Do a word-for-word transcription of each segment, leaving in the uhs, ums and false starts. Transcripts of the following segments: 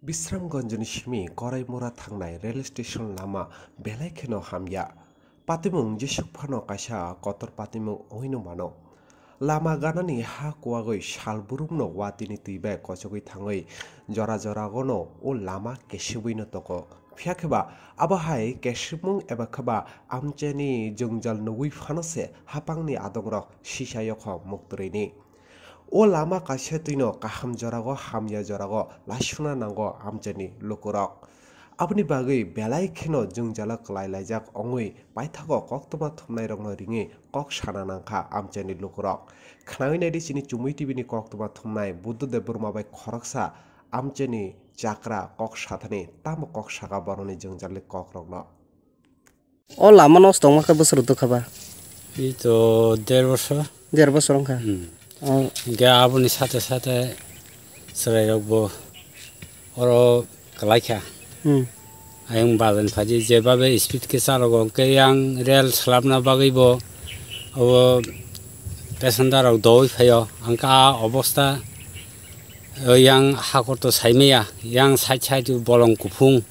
Bisramganjni simi Koraimura thangnai rail station lama belai kheno hamya. Patimung jesuk phano kaisa kotor patimung wngwi no mano. Lama ganani ha kuwagwi sal burumno watini twi bai kochogwi thangwi jora joragono o lama kesibwi no tongo. Phiya kheba abo hai kesibmung eba kheba amchaini jwngjal nugwi phano se hapangni adongrok sisa yokhok muktwrwini. O lama kaisa twino kaham jorago hamya jorago laisukna nango amchaini lukurok. Aboni bagwi belai kheno jwngjalo kwlai laijak wngwi paithago koktwma thumnairokno ringwi kok sana nangkha amchaini lukurok. Khnawi naidi chini Chumui T V ni koktwma thumnai Buddha Debbarma bai khoroksa amchaini chakra kok sathani tamo kok saka borokni jwngjalni kokrokno. O lama nosto wngma khe bwswk rwtwk kha ba? Ei to der bosor. Der bosor wngkha? Hmm. O. Hingke aboni sate sate chwrairokbo oro kwlaikha. Hmm. Ayang bazani phaidi jebabe speed khe chalogo, hingke yang rel swlapna bagwibo obo passenger rok dowoi phaio. Hingke a obosta, o yang hakor to saimaya, yang side side bolong kuphung.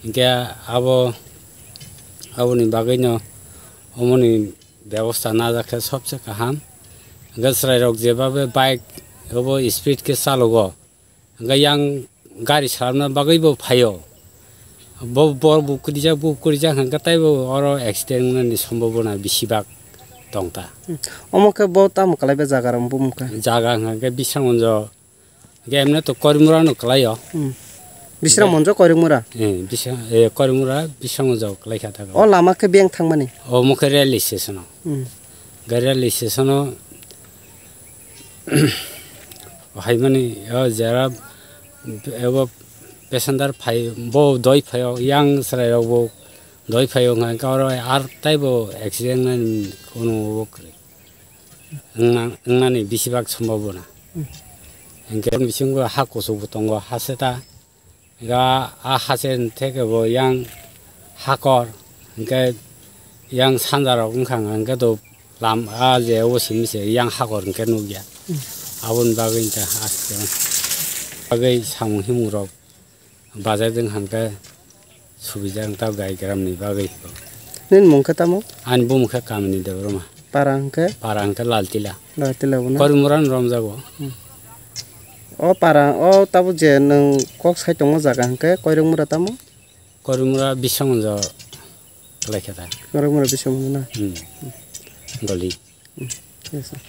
Hingke abo, aboni bagwino omoni bebosta najak khe sobse kaham. Hingke chwrairok jebabe bike obo speed khe chalogo, hingke yang gari swlamna bagwibo phaio. Bo, bo, bo kwdwijak, bo kwdwijak hingke teibo oro accident wngnani sombobona besibak tongta. Hmm. Omo khe bo tamo kwlaiba jaga rok bumung khe? Jaga hingke Bisramganj. Hingke emne to Korimura no kwlaio. Hmm. Bisramganj, Korimura? Eh, Bisra-, eh, Korimura, Bisramganj kwlaikha ta. O lama khe beng thangmani? Omo khe rail station o. Hmm. Hingke rail station o haimani, o jera, ebo passenger phai, bo dowoi phaio, yang chwrairokbo dowoi phaio, hingke oro ar teibo accident nani kono bo kwrwi. Wngna-, wngnani besibak sombobona. Hmm. Hingke bisingo ha kuchukbo tongo, ha seta. Ga a hasen theke bo yang hakor, hingke yang sanjarok wngkha hingke to lam a je o simi se yang hakor hingke nukya. Hmm. Aboni bagwi hingke haste bagwi samung himung rok bajai dwng hingke subijak ta gai gram ni bagwi. Nini mung khe tamo? Ani bumung khe Kamini Debbarma. Para hingke? Para hingke Laltila. Laltila bo na? Korimura ni romjago. Hmm. O para, o tabuk je nwng kok sai tongma jaga hingke Koirokmura tamo? Korimura Bisramganj kwlaikha ta. Koirokmura Bisramganj na? Hmm. Goli. Hmm. Yes, sir.